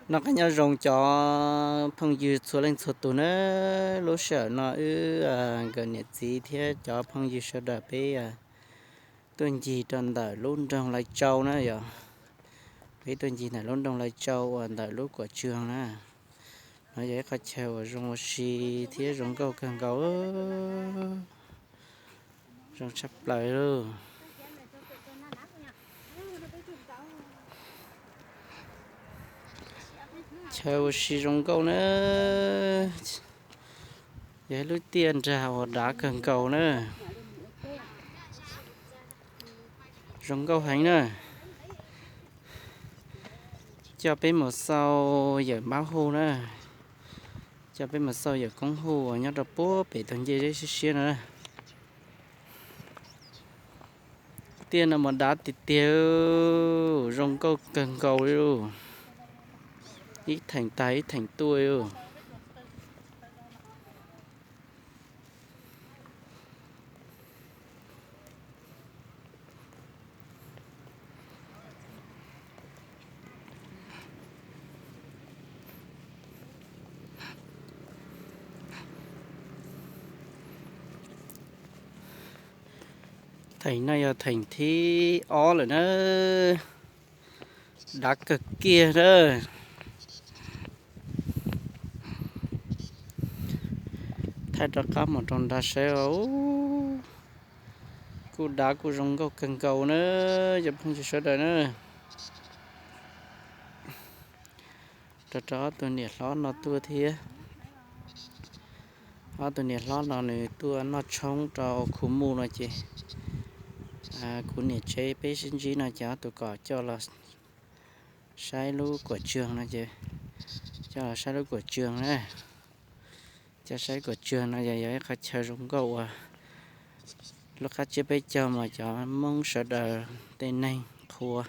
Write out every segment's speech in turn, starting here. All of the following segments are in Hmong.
Noj qab nyob zoo cov phooj ywg txhua leej txhua tus na. Lub sij hawm no wb nkawm niam txiv thiab cov phooj ywg sawv daws peb tuaj ncig rau ntawm lub nroog Lais Tsau na yom. Peb tuaj ncig ntawm lub nroog Lais Tsau uas ntawm lub Kuam Tswg na. No yog ib qhov chaw uas zoo ua si thiab zoo nkauj kawg nkaus, zoo tshaj plaws lauj. Chaw ua si zoo nkauj na, yog ib lub tiaj nrag uas dav kawg nkaus na, zoo nkauj heev na. Coj peb mus xauj yawm npab hu na, coj peb mus xauj yawm koob hu uas nyob rau puag pem tag ncej zeb siab siab no. Tiaj no mas dav tiag tiag, zoo nkauj kawg nkaus li, ib theem tag ib theem tuaj. Theem no yog theem thib ob lawm na, dav kawg kiag na. Thaij rov qab mus rau nrad saib, kuj dav kuj zoo nkauj kawg nkaus na, cov phooj ywg sawv daws na. Rau rau ob tug niam hlob no tuaj thiab. Ob tug niam hlob no nws tuaj noj tshoob rau khu mus no ces kuv niam tsev peb sib ntsib no ces ob tug kom coj los saib lub Kuam Tswg no ces, coj los saib lub Kuam Tswg na. Coj saib Kuam Tswg no yog, yog ib qhov chaw zoo nkauj uas lub qab tsiab peb caug mas cov Hmoob sawv daws tej neeg qhua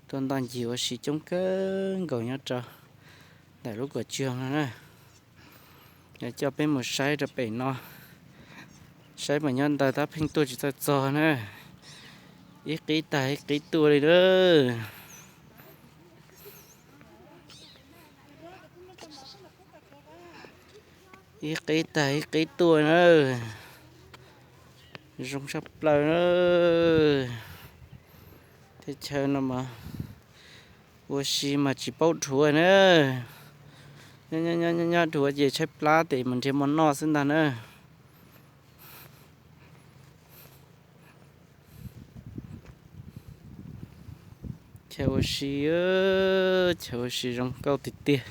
tuaj ntoj ncig ua si coob kawg nkaus nyob rau ntawm lub Kuam Tswg no na. Coj peb mus saib rau pem no, saib mas nyob ntawd tab pheej tuaj tsis txawj txog na, ib qib tag ib qib tuaj li na. Ib qib tag ib qib tuaj na, zoo tshaj plaws na. Teb chaws no mas ua si mas tsis paub dhuav na, nyob dhuav ces tshaib plab tes mus nrhiav mov noj xwb ntag na. Chaw ua si, chaw ua si zoo nkauj tiag tiag,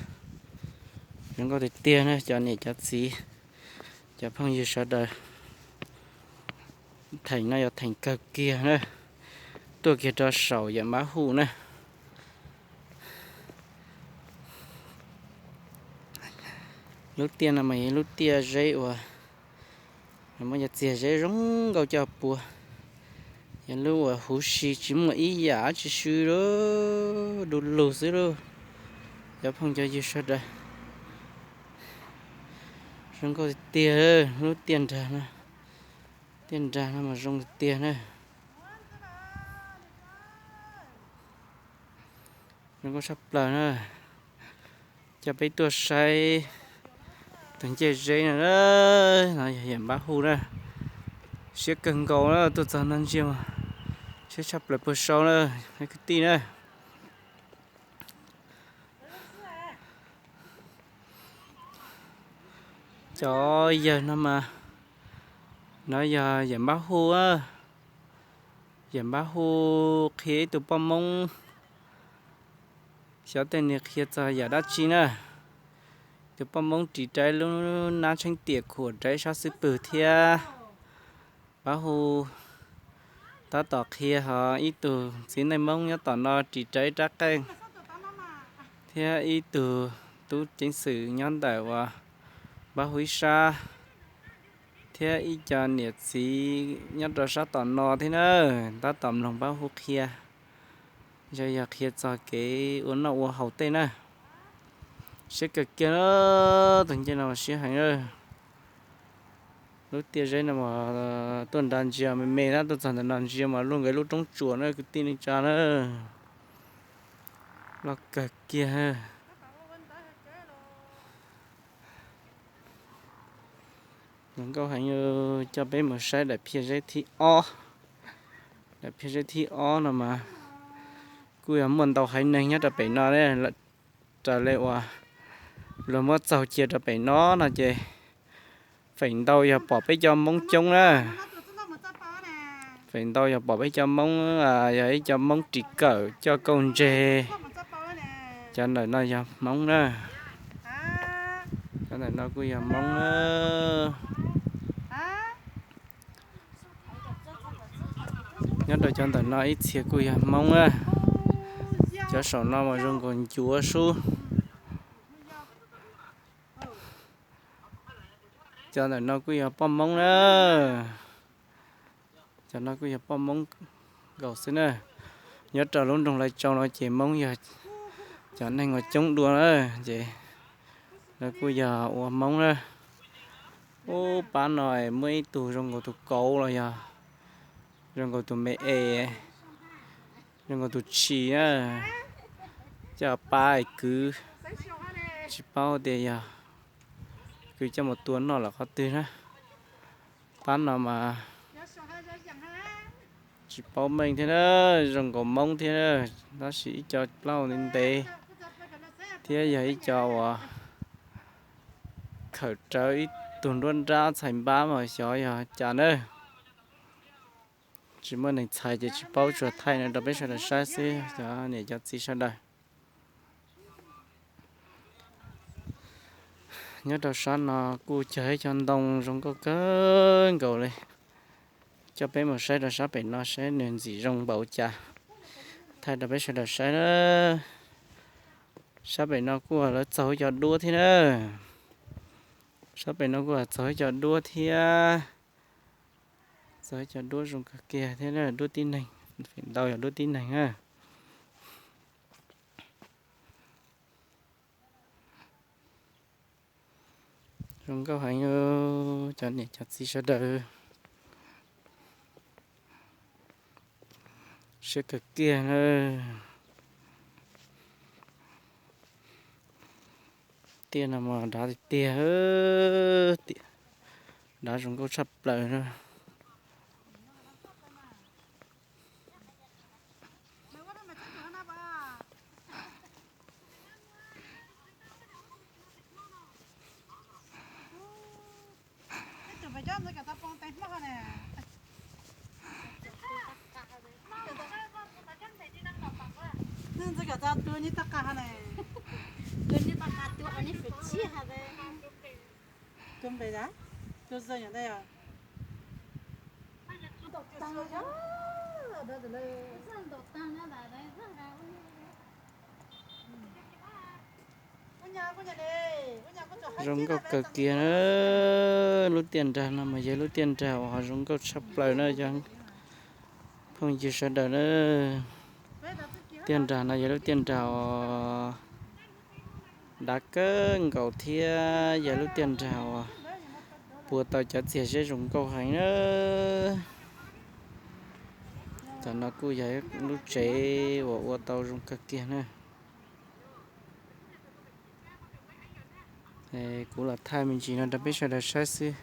zoo nkauj tiag tiag na cov niam cov txiv, cov phooj ywg sawv daws. Theem no yog theem kawg kiag na, tuaj kiag rau saum yawm npab hu na. Lub tiaj no mas yog lub tiaj zeb uas muaj cov txiag zeb zoo nkauj coj pua, yog lub uas huv si tsis muaj ib yam dab tsi swb lauj, du lug xwb lauj. Cov phooj cov ywg sawv daws, zoo nkauj tiag tiag lub tiaj nrag no, tiaj nrag no mas zoo tiag tiag na. Zoo nkauj tshaj plaws na. Coj peb tuaj saib tus ncej zeb no, no yog yawm npab hu na. Siab kawg nkaus na, tuaj txog no ntsia mas siab tshaj plaws puag saud na, kwv tij na. Cov yawg no mas, no yog yawm npab hu, yawm npab hu qhia ib tug poj Moob, xyov tej nws qhia txog yam dab tsi na. Tus poj Moob ris rau lub nab tsheeb tiam khuam rau ib sab xub pwg thiab. Npab hu tab tom qhia ho ib tug txiv neej Moob nyob tom no ris rau ib rab qeej, thiab ib tug tub ceev xwm nyob ntawm uas npab hu ib sab, thiab ib co niam txiv nyob rau sab tom no thiab na, tab tom mloog npab hu qhia. Yog, yog qhia txog kev ua noj ua haus tej na. Siab kawg kiag, tus ncej no siab heev na. Lub tiaj zeb no mas tuaj nrad ntsia me me na, tuaj txog ntawm no ntsia mas luaj nkaus lub roob tsuas na kwv tij neej tsa na. Loj kawg kiag. Zoo nkauj heev, coj peb mus saib daim phiaj zeb thib ob. Daim phiaj zeb thib ob no mas kuj yog muaj ntau haiv neeg nyob rau pem no, raws li uas luag muab txaug cia rau pem no no ces feem ntau yog pom peb cov Hmoob coob na. Feem ntau yog pom peb cov Hmoob, yog ib co Hmoob ris kawm coj kauj ntseg. Cov ntawm no yog Hmoob na. Cov ntawm no kuj yog Hmoob na. Nyob rau cov ntawm no ib txhia kuj yog Hmoob na. Cov saum no mas zoo nkaus ncuav sub. Cov ntawm no kuj yog poj Hmoob na. Cov no kuj yog poj Hmoob nkaus xwb na. Nyob rau lub nroog Lais Tsau no ces Hmoob yog cov neeg uas coob dua na, ces lawv kuj yog ua Hmoob na. Ub, pab no muaj ib tug zoo nkaus tus kauv los yog zoo nkaus tus me es, zoo nkaus tus tshis na. Coj pab es kwv, tsis paub tias yog kwv coj mus tua noj lawm qhov twg na. Pab no mas tsis paub meej thiab na, zoo nkaus Hmoob thiab na, tab sis ib co plaub ntev ntev thiab yog ib co uas khawm rawv ib tug nruab nrab txhais npab mas xyov yog cas na. Tsis muaj neeg txhais ces tsis paub, tsuas thaij no rau peb sawv daws saib xwb cov niam cov txiv sawv daws. Nyob rau sab no kuj cog ib co ntoo zoo nkauj kawg nkaus li. Coj peb mus saib rau sab pem no saib nws ntxim zoo npaum cas, thaij rau peb sawv daws saib na. Sab pem no kuj lawv txaug ib co duab thiab na. Sab pem no kuj txaug ib co duab thiab. Txaug ib co duab zoo kawg kiag thiab, duab tib neeg, feem ntau yog duab tib neeg na. Zoo nkauj heev, cov niam cov txiv sawv daws, siab kawg kiag na. Tiaj no mas dav tiag tiag, dav zoo nkauj tshaj plaws na. Zoo nkauj kawg kiag na. Lub tiaj nrag no mas yog lub tiaj nrag uas ho zoo nkauj tshaj plaws na cov phooj ywg sawv daws na. Tiaj nrag no yog lub tiaj nrag uas dav kawg nkaus thiab yog lub tiaj nrag uas puas tau cov txiag zeb zoo nkauj heev na. Tam no kuj yog lub tsev uas ua tau zoo kawg kiag na. Kuv los thaij me ntsis no rau peb sawv daws saib xwb,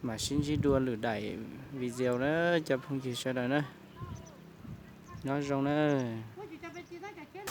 mam sib ntsib dua lwm daim video na cov phooj ywg sawv daws na. Nyob zoo na.